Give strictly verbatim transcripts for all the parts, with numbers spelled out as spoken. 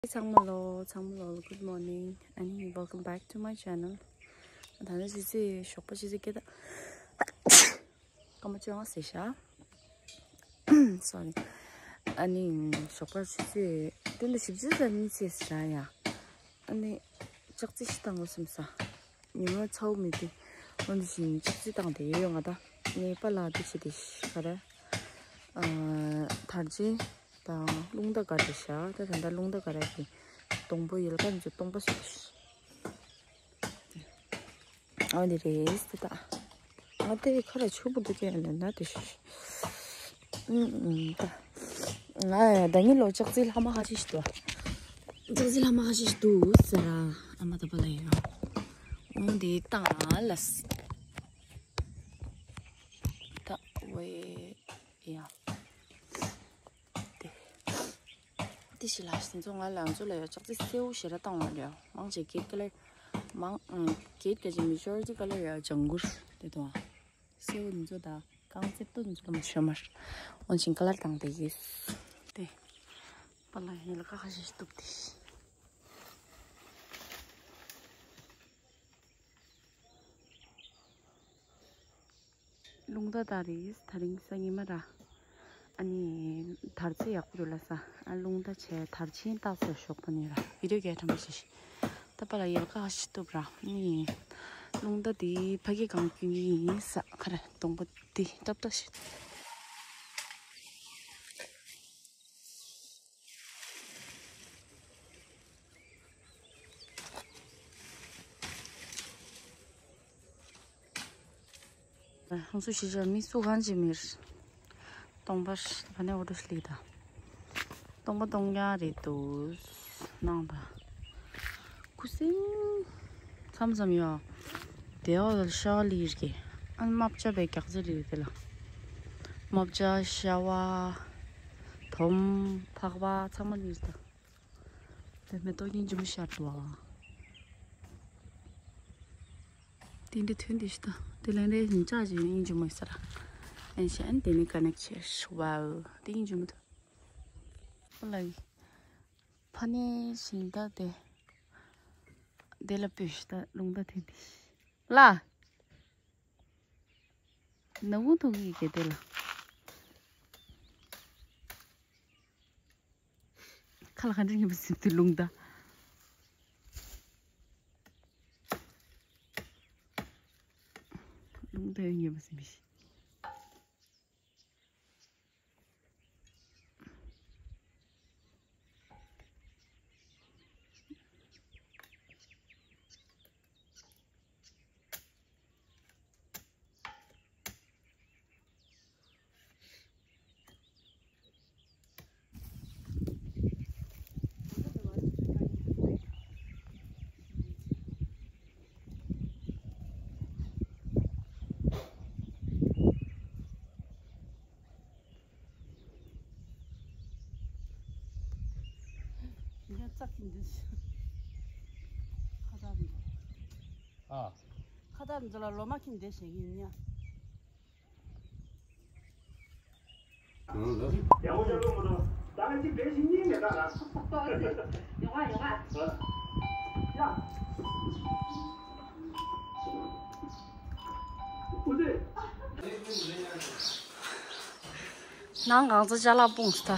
ཚང་མ་ལོ། ཚང་མ་ལོ། Good morning. ཨ་ནི། Welcome back to my channel. ད་ནི་ཅི་ཟེ་ཞོགས་པ་ཅི་ཟེ་སྐད་ད། སྐར་མ་བཅོ་ལྔ་ཟེར་ཤག Sorry. ཨ་ནི་ཞོགས་པ་ཆུ་ཚོད་སྟོན་དང་བཞི་བཅུ་ཙམ་ཉིན་ཚེས་ར་ཡ། ཨ་ནི་ལྕགས་རྩི་ཞིག་བཏང་དགོས་བསམ་ས། ཉི་མ་ཚ་བོ་མི་དེ། འོན་ཏེ་ཞིག་ལྕགས་རྩི་བཏང་དེ་ཡོད་ཡོད་ང་ད། ངའི་པཱ་ལགས་དེ་ཆེ་དེ་ཤི་ག་རེ། ཨ། དར་ཆེན་དང་རླུང་རྟ་ག་རེ་ཤག་ད་ད་ལྟ་རླུང་རྟ་ག་རེ་གི་སྡོང་པོ་ཡལ་ག་ནི་ཚོ་སྟོང་པ་སོ། ཨ་འདི་རེད་ད། ཨ་དེ་ཁ་ལ་ཆུ་བུར་དུ་སྐྱེས་ནས་ན་དེ་ཤི། ཨུམ་ཨུམ་ད། ང་ཡ་ད་ནི་ལོ་ལྕགས་རྩི་ལྷག་མ་ཁ་ཤས་ཤིག་འདུག་ལྕགས་རྩི་ལྷག་མ་ཁ་ཤས་ཤིག་འདུག་ཟེར་ར། ཨ་མ་ད་པཱ་ལགས་ཡིན་ར། འོ་འདི་བཏང་ལ། ད་ཝེ་ཡ། དེ། དེ་ཞིག་ལ་ཟིན་ཚོ་ང་ལ་ང་ཚོ་ལ་ཡ་ལྕགས་རྩི་སེའུ་ཞེ་ར་བཏང་བ་རེད། མང་ཆེ་གེད་ཀ་ལེར། མང་། ཨང་། གེད་ཀ་ཅེ་མི་ཤོར་ཅི་ཀ་ལེར་ཡ་ལྗང་གུར་དེ་དང་། སེའུ་འདི་ཚོ་དང་རྐང་རྩེད་སྤོ་འདི་ཚོ་ལ་མ་ཤོར་མར། འོན་ཅིང་ཀ་ལར་བཏང་དེ་གིས། དེ། པཱ་ལགས་ཡལ་ག་ཁ་ཤས་ཤིག་གཏུབ་དེ། རླུང་རྟ་ད་རེས་ད་རིང་སང་ཉི་མ་ར། ཨ་ནི་དར་ཚེ་ཡག་པོ་འདུག་ལ་ས། ཨ་རླུང་རྟ་བྱས་དར་ཆེན་བཏགས་ཚེ་ཞོགས་པ་ནས་ར་བི་ཌིའོ་རྒྱག་ཁྲམ་པ་ཞིག་ད་པཱ་ལགས་ཡལ་ག་ཁ་ཤས་གཏུབ་ར། ཨ་ནི་རླུང་རྟ་དེ་ཕ་གི་གང་སྐྱོན་གྱི་ཡིན་ས་ཁ་ར་སྡོང་པོ་དེ་ཏབ་ཏབ་ཞིག་ཧང་སུ་ཤི་ཤ་མི་སུ་གང་ཅི་མིར། སྟོང་པར་ཕ་ནས་འོ་འདྲ་ཞིག་ལིག་ད། སྟོང་པ་སྟོང་ཉག་རེད་འདུག་ནང་ད། ཁུ་སིང་། མཚམས་མཚམས་ཡོད། དེ་འོ་ལ་ཤ་ལིར་གི་ཨན་མ་བཅའ་བའི་རྒྱག་རྩེ་ལིར་དེ་ལ། མ་བཅའ་ཤ་བ། དོམ། ཕག་པ་ཚང་མ་ལིར་ད། དེ་མེ་ཏོག་སྙིང་རྗེ་མོ་ཤར་འདུག་ཨ། དེ་འདྲ་ཐོན་དེ་ཤི་ད། དེ་ལན་རེ་ཡིན་ཅག་ཅིག་སྙིང་རྗེ་མོ་ཡིན་ས་ར། ཨན་ཤ་ཨན་དེ་ནི་ཀ་ནེག་ཆེ་ཤི་ཝའོ་དེ་སྙིང་རྗེ་མོ་ཐོན། ཨོ་ལ་ཡི། ཕ་ནས་ཤིང་རྟ་དེ། དེ་ལ་སྤོས་ཤི་ད་རླུང་རྟ་ཐོན་དེ་ཤི། ལ། ནག་པོ་ཐུག་གི་གེ་དེ་ལ། ཁ་ལ་ག་འདྲ་ཉོས་པ་སིམ་དུ་རླུང་རྟ། རླུང་རྟ་ཡོད་ཉོས་པ་སིམ་ཤི། ཡ་ཙག་གི་འདུག་ཁ་ཏ་འདུག་ཨ། ཁ་ཏ་འདུག་ལ་ལོ་མ་ཁྱིམ་བསྡད་བྱེད་ཀྱི་ཡིན་ཡ། ནང་གང་ཚོ་ཅ་ལག་སྤུངས་ཐ།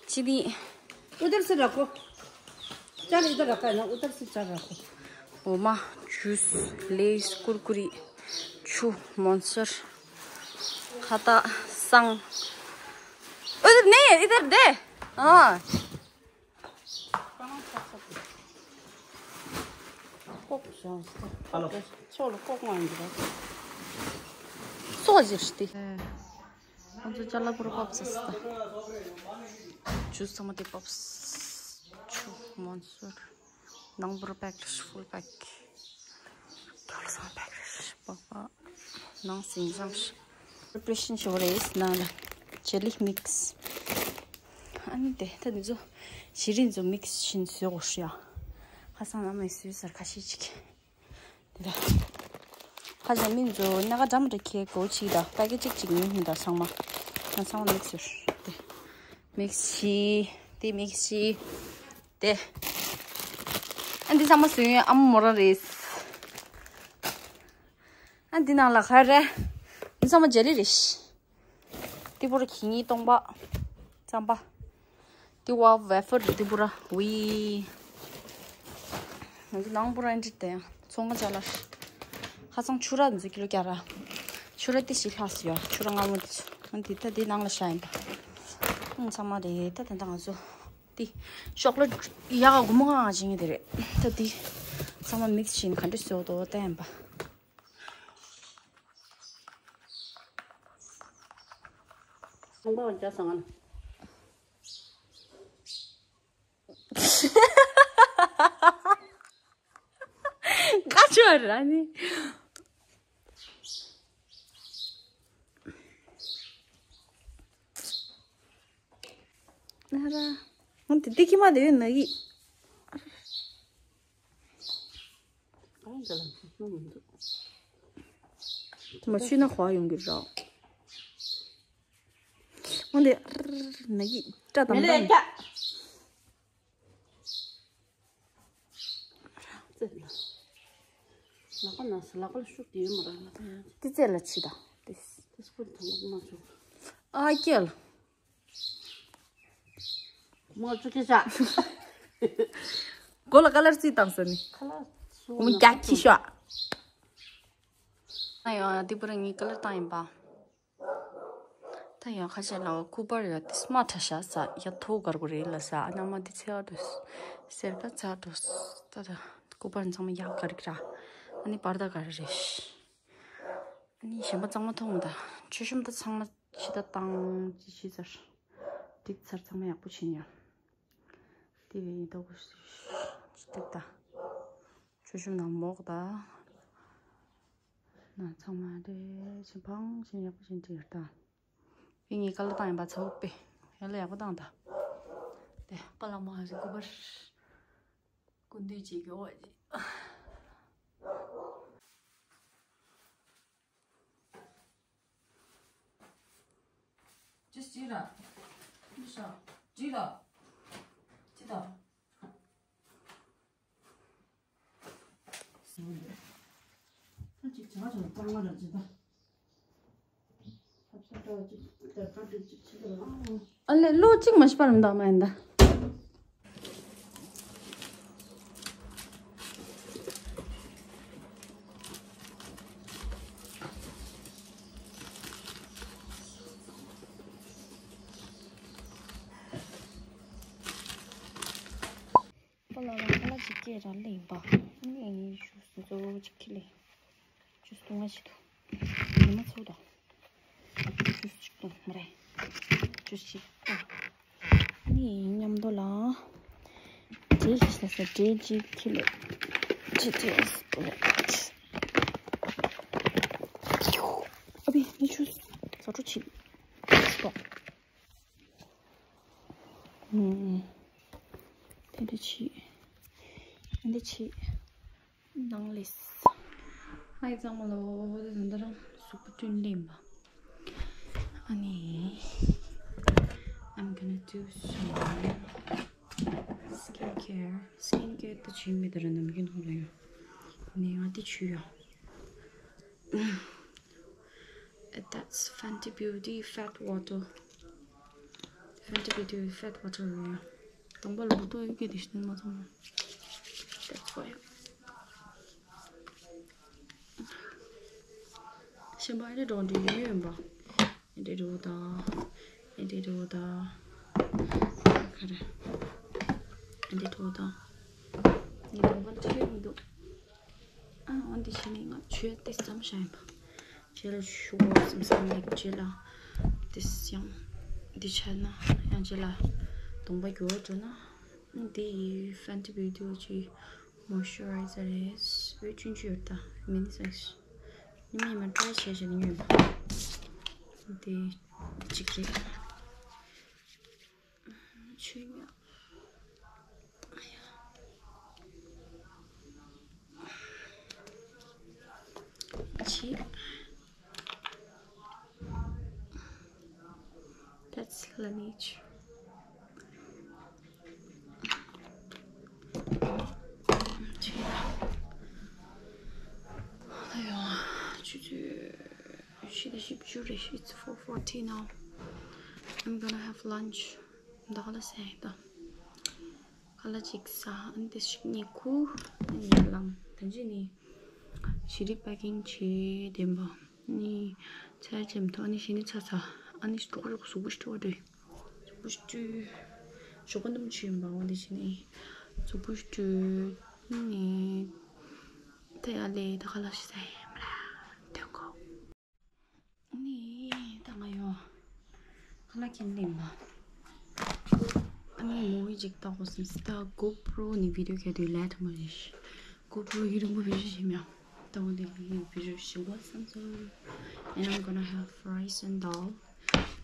ཅི་ནི། उधर से रखो। चल, इधर रखा है ना, उधर से चल रखो। འོ་མ། ཇུས། ལེ་ཡིས། ཀུར་ཀུ་རི། ཆུ། མོན་སོར། ཁ་ཏ། སང་། उधर नहीं है, इधर दे। हाँ। ལྐོག་བཞག་ཧ་ལོ། ཕྱོགས་ལ་ལྐོག་མ་ཡིན་པ། སོ་ཟེར་ཏེ། ང་ཚོ་ཅ་ལག་པུར་ཕབ་ཚར་སོང་། ཇུས་ཚང་མ་དེ་ཕབ། ཆུ། མོན་སོར། ནང་པུར་པེག་རེད། ཕུལ་པེག་རྒྱབ་ལ་ཚང་པེག་རེད། པགས་པ། ནང་སིང་ཟམ། པི་རི་པ་རེ་ཤན་ཞུ་བ་རེད། ནང་ལ་ཇེ་ལི་མིག་སི། ཨ་ནི་དེ་ད་འདི་ཚོ་ཞི་རིན་ཚོ་མིག་སི་ཕྱིན་བཟོས་དགོས་ཤི་ཡ། ཁ་སང་ཨ་མས་བཟོས་ཚར་ཁ་ཤས་ཅིག་དེ་ལ། ཁ་ཅིག་མི་ཚོ་སྣ་ཁ་འདྲ་མི་འདྲ་ཁྱེར་དགོས་ཅིག་ད་པ་ཀེ་ཅིག་ཅིག་ཉོས་མི་འདུག་ཚང་མ། ང་ཚང་མ་མིག་སི་ཡོད་དེ། མིག་སི་ཕྱིས། དེ་མིག་སི་ཕྱིས། དེ། ཨ་འདི་ཚང་མ་སུ་ཡིན། ཨ་མ་མོ་རང་རེད། ཨ་འདི་ནང་ལ་ག་རེ། འདི་ཚང་མ་ཇེ་ལི་རེད། ཏི་པུ་ར་གི་ནི་སྟོང་པ། རྩམ་པ། ཏི་བ་ཝེ་ཕར་རེད། ཏི་པུ་ར་ཝི། ང་ཚོ་ནང་པུ་ར་འདི་དེ་ཡང་ཚོང་ཁང་ཅ་ལག་ཧ་སང་ཆུ་ར་འཛུ་ཀི་ལོ་བརྒྱ་ར། ཆུ་ར་ཏི་ཞིག་ལྷག་སི་ཡོད། ཆུ་ར་མངར་མོ་དེ་ཚོ། ཨ་འདི་ད་འདི་ནང་ལ་ཤ་ཡིན་པ། ཨང་ཚང་མ་རེད། ད་དེ་འདྲ་ང་ཚོ། ཏི། ཤོག་ལོ་ཡག་ག་སྒོར་མོ་ལྔ་ལྔ་བྱིན་གྱི་དེ་རེད། ད་ཏི། ཚང་མ་མིག་ཆེན་ག་འདྲ་བཟོ་འདུག་ལྟ་ཡིན་པ། སོང་པ་བ་ཅག་སང་ང་ན། ཀ་ཅོ་ར་ནི། ན་ར། ཧོན་དེ་དེ་ཁྱི་མ་དེ་ཡོད་ན་གི། ཨ་འདི་ལ་མ་ཤི་ན་ཧོ་ཡོང་གི་ར། ཧོན་དེ་ན་གི་སྐྲ་དམ་མེ་ལེ་དམ། ཡ། ཙེ་ལ། ལག་པ་ན་སི་ལག་པ་ལ་ཤུགས་དེ་ཡོད་མ་རེད་ལ། ཏི་ཙེ་ལ་ཆི་ད། ཏི། ཏི་སི་པུན་ཐང་པ་མ་བྱུང་། ཨ་ཀྱལ། མ་བྱུང་ཁྱེད་ཤ། གོ་ལ་ཀ་ལར་རྩིས་བཏང་ས་ནི། ཁ་ལ་སུ་འོང་རྒྱ་ཁྱི་ཤ། ཨ་ཡོ་ཏི་པུ་ར་ངའི་ཀ་ལར་བཏང་ཡིན་པ། ད་ཡང་ཁ་ཤས་ལ་སྐུ་པར་ཡ་དེ་སྨ་ཁྲ་ཤ་ས་ཡ་ཐོ་གར་གོ་རེད་ལ་ས། ཨ་ན་མ་དེ་ཚེ་བ་དུ་སེར་པ་ཚ་དུ། ད་ད་སྐུ་པར་ཚང་མ་ཡག་གར་གི་ར། ཨ་ནི་པར་ད་གར་རེད། ཨ་ནི་གཞན་པ་གཙང་མ་མཐོང་ད། མཆོད་གཤོམ་ད་ཚང་མ་ཕྱི་ད་བཏང་ཅི་ཤི་ཚར། འགྲིག་ཚར། ཚང་མ་ཡག་པོ་བྱིན་ཡ། དེ་བས་ཡིན་ད་གོ་ཤི་ཏི་ད། མཆོད་གཤོམ་ནང་མོག་ད། ན་ཚང་མ་དེ་ཕྱིན་ཕང་ཕྱིན་ཡག་པོ་ཕྱིན་ཅིག་ད། ཨི་ངའི་ཀ་ལ་བཏང་ཡིན་པ་ཚ་བོ་པེ། ཡ་ལ་ཡག་པོ་བཏང་ད། དེ་པ་ལ་མ་ཧ་སི་སྐུ་པར། སྐུ་མདུན་གཅིག་གི་འོག་ཅིག་ཅི་ཅི་ར། མི་ཤ། ཅི་ར། ཅི་ད། ཨ་ལེ་ལོ་གཅིག་མ་ཤི་པར་མི་འདུག་མ་ཡིན་ད། པ་ལ་ལ་ཁ་ལག་ཅིག་སྐྱེས་ར་ལེན་པ། ཨ་ནི་ཞུ་སུ་ཚོ་ཅིག་ཁི་ལེ། ཅུས་དུང་ང་ཞིག་ཏུ། ཉི་མ་ཚོ་དང་། ཅུས་ཅིག་ཏུ་མ་རེད། ཅུས་ཅིག་ཏུ། ཨ་ནི་མཉམ་དུ་ལ། འབྲས་ཞིག་ལ་ས་འབྲས་ཅིག་ཁི་ལེ། ཅི་ཏུ་ཡོད་སུ་ཏུ་ལེ། ཨ་བི་ནི་ཅུས། ཟ་འཕྲོ་ཆིག་ཨུམ། དེ་འདྲ་བྱེད། དེ་འདྲ་བྱེད། ནང་ལས། ཧའི་གཙང་མ་ལོ། དེ་ད་ལྟ་རང་གཟུགས་པོ་བསྐྲུན་ལེན་པ། ཨ་ནི། I'm gonna do some skin care. Skin care ད་བྱེད་མེད་ད་ར་ནམ་རྒྱུན་ཧོ་ལ་ཡོད། ནི་ང་དེ་བྱུས་ཡོད། That's Fenty Beauty Fat Water. Fenty Beauty Fat Water རེད། དང་པོ་ལ་མ་གཏོགས་ཡོད་ཀྱི་དེ་ཤི་མ་ཐོང་། That's why. ཤམ་པ་ཨེ་འདྲ་འགྲོ་འདྲ་ཡོད་ཡོད་པ། ཨེ་འདྲ་འགྲོ་དང་། ཨེ་འདྲ་འགྲོ་དང་། ག་རེ། ཨེ་འདྲ་འགྲོ་དང་། ངའི་དང་པོ་ལ་ཆེ་མི་འདུག་ཨ་འོན་ཏེ་བྱས་ནས་ང་ཆོས་དེ་ཙམ་བྱ་ཡིན་པ། རྗེས་ལ་ཤུ་བ་ཙམ་ཙམ་ལེགས། རྗེས་ལ་དེ་ཡང་འདི་བྱས་ན་ཡང་རྗེས་ལ་གདོང་པ་འགྱུར་བ་འགྲོ་ན། འདི་ཡི་Fenty Beauty གི་moisturizer རེད། བེད་སྤྱོད་ཅི་ཡོད་ད་མིན་སེ། ཉི་མ་ཉི་མ་try བྱས་བྱས་ནས་ཉོས་པ། འདི་གཅིག་རེད། ཆོས་ཉག་ཆི། That's Laneige. ཕྱི་ཟླ་བཞི་བཅུ་རེད། It's four forty now. I'm gonna have lunch. ད་ག་ལ་ཟས་ད། ཁ་ལག་ཅིག་ཟ། ཨ་ནི་དེ་ཞིག་གཉིད་ཁུག་ཨ་ནི་ཡར་ལངས། ད་ཅི་ནི་ཞི་རི་པེ་ཀིང་བྱེད་བདེན་པ། ཨ་ནི་ཚལ་ཅེམ་ཐོག་ཨ་ནི་ཞི་ནི་ཚ་ཚ། ཨ་ནི་ཀྲོག་ཀྲོག་གཟུགས་པོ་ཞི་ཏྲོ་བ་འདྲེ། གཟུགས་པོ་ཞི་ཏྲོ། ཞོགས་པ་འདུམ་ཆུ་ཡིན་པ་འོ་འདི་བྱེད་ནི། གཟུགས་པོ་ཞི་ཏྲོ། ཨ་ནི་ད་ཡར་ལས་ད་ཁ་ལག་ཞིག་ཟ་ཡིན་མ་ར། དོན་གོ་ནི་ད་ང་ཡོ། ཁ་ལག་ཁྱེར་ནས་མ། ཨ་ནི་མུ་བི་ཅིག་ལྟ་དགོས་བསམ་སི་ད་གོ་པྲོ་ནི་བི་ཌིའོ་ཁྱེར་དུས་ལས་ཐུབ་མ་རེད། གོ་པྲོ་ཡུན་རིང་པོ་བི་ཌིའོ་ཞིག་མེད། ད་འོ་འདི་བི་ཌིའོ་ཞིག་བཟོ་བསམ་སོང་། And I'm gonna have rice and dal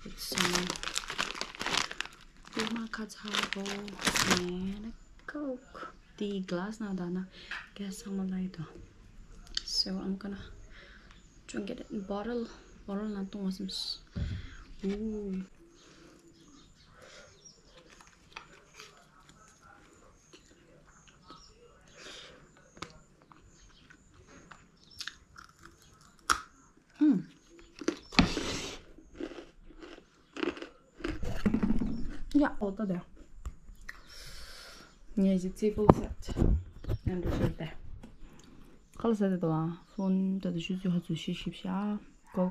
with some kurma kachal and a Coke. དེའི་གི་ལ་སི་ནང་ད་ན་གས་ཚང་མ་ལ་ཡོད་དོ། So I'm gonna drink it in bottle. Bottle ནང་བཏུང་བ་སེམས། Ooh. ཧུམ། ཡ། ཨོ་ད་དེ། ངས་ཀྱི་ཙི་པོ་སེ་ཊི། ཨན་དུ་ཤར་ཏེ། ཁ་ལག་ཟ་དེ་དོ་ཨ། ཧྥོན་ད་དུ་ཞུ་ཚུལ་ཧ་ཚུལ་ཤེས་ཤིབ་ཤ། གོ།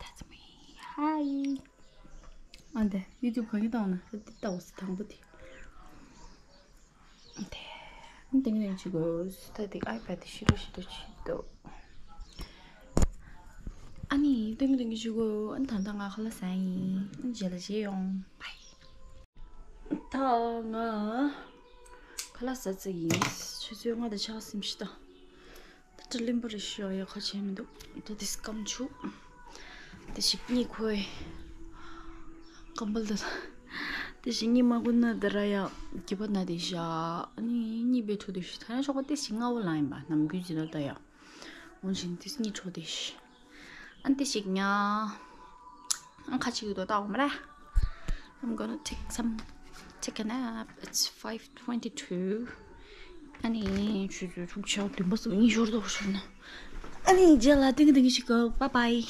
That's me. Hi. ཨ་འདི་ཡུ་ཊུབ་གང་གི་བཏང་ན་ད་འདི་ལྟ་བ་སི་དང་པོ་དེ། ཏིང་ཏིང་ཅིག་གོ་ད་དེ་ཨའི་པེ་ཌི་ཤི་རུ་ཤི་རུ་ཅིག་འདུག་ཨ་ནི་ཏིང་ཏིང་ཅིག་གོ་ཨ་ནི་ད་ལྟ་ང་ཁ་ལག་ཟ་ཡིན། ཨ་ནི་རྗེས་ལ་མཇལ་ཡོང་། བྷའི། ད་ང་ཁ་ལག་ཟ་ཙི་ཡིན། ཆུ་ཚོད་ལྔ་དང་ཕྱེད་ཀ་ཟིན་ཤི་ད། ད་ལྟ་གླིང་བུ་རེ་ཤི་ཡོད་ཡོད་ཁ་ཆེ་མི་འདུག་ད་དེ་སྐམ་ཆུ། དེ་ཞིག་གཉིད་ཁུག་ཡོད། ཀམ་བལ་དེ། དེ་ཞིག་གཉིད་མ་ཁུག་ན་དེ་ར་ཡ་གི་པ་ན་དེ་ཤ། ཨ་ནི་གཉིད་པའི་ཁྲོད་དུ་ཤི་ད་ཡ་ཤོག་པ་དེ་ཞིག་སྔ་བོ་ལངས་ཡིན་པ་ནམ་རྒྱུན་ཅི་ལ་ད་ཡ། འོན་ཞིང་དེ་གཉིད་ཁྲོ་དེ་ཤི། ཨ་ནི་དེ་ཞིག་ཉ། ཨ་ཁ་ཅིག་ཡོད་དོ་ལྟ་འོ་མ་ར། I'm gonna take some, take a nap. It's five twenty-two. ཨ་ནི་ཆུ་ཚོད་དྲུག་ཆ་བདུན་པ་སུ་གཉིད་ཤོར་དོ་ཤོར་ན། ཨ་ནི་རྗེས་ལ་ཏིང་ཏིང་ཞིག་གོ། Bye bye.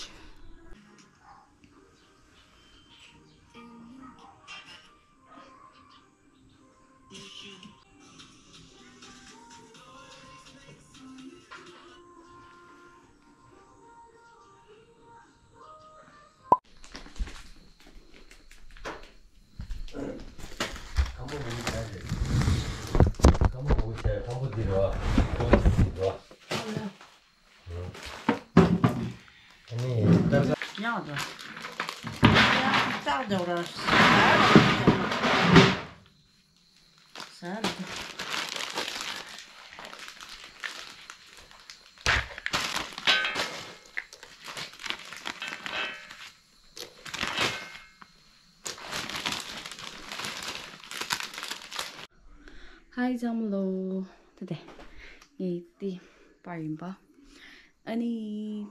ཁམ་བུ་འདི་ག་རེད། ཁམ་བུ་འདི་རེད་བ། ཁམ་བུ་འདི་རེད་བ། ཨ་ནི་ཏག་ཏག་ཡང་འགྲོ། ཡང་ཏག་འགྲོ་ར། ཟ་ར། ཧའི་འཛམ་གླིང་། ད་དེ་ངའི་ཏི་པར་ཡིན་པ། ཨ་ནི་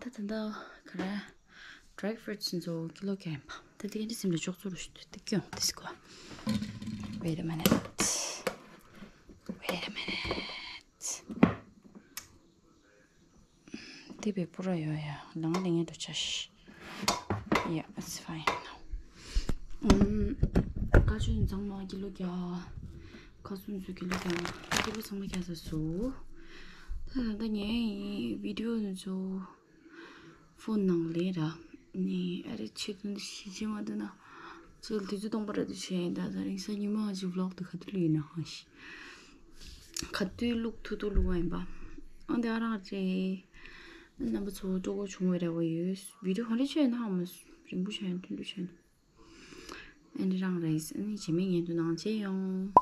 ད་ད་ད་ག་རེ། dry fruits ཚོ་ཀི་ལོ་བརྒྱ་ཡིན་པ། ད་དེ་ག་འདྲ་སེམས་ལ་ཅོག་ཙེ་རུ་ཞུ་དུས་ཏི་ཀྱོང་ཏི་སི་ཀོ། Wait a minute. Wait a minute. དེ་བས་པུ་ར་ཡོད་ཡ། ལང་ལེ་ངན་འགྲོ་ཆ་ཤི། Yeah, it's fine. ཨུམ། ཀ་ཅུ་ཚང་མ་ཀི་ལོ་བརྒྱ། ཁ་ཟུམ་ཚོ་ཀི་ལོ་བརྒྱ། ཀི་ལོ་ཚང་མ་བརྒྱ་ཟ་སུ། ད་ད་ངའི་བི་ཌིའོ་ནི་ཚོ་ཕོན་ནང་ལས་ར། ནི་ཨ་རེ་ཆེ་དུ་ཤི་ཅི་མ་དུ་ན། ཚོ་དུས་ཚོད་སྟོང་པ་ར་དུ་ཆེ་ཡིན། ད་ད་རིང་ས་ཉི་མ་ཅི་ཝི་ལོག་དུ་ག་དུ་ལུས་ཡིན་ན་ཧ་ཤི། ག་དུས་ལུག་ཐུ་ཐུ་ལུག་བ་ཡིན་པ། ཨ་འདི་ཨ་རང་རེད། རྣམ་པ་ཚོ་སྤྲོ་པོ་བྱུང་བའི་རེ་བ་ཡོད། བི་ཌིའོ་ག་རེ་བྱས་ན་ཧ་མ་རིང་པོ་བྱས་ན་ཐུང་ཐུང་བྱས་ན། ཨ་འདི་རང་རེད། ཨ་ནི་རྗེས་མའི་ཉིན་དུ་ནང་མཇལ་ཡོང་།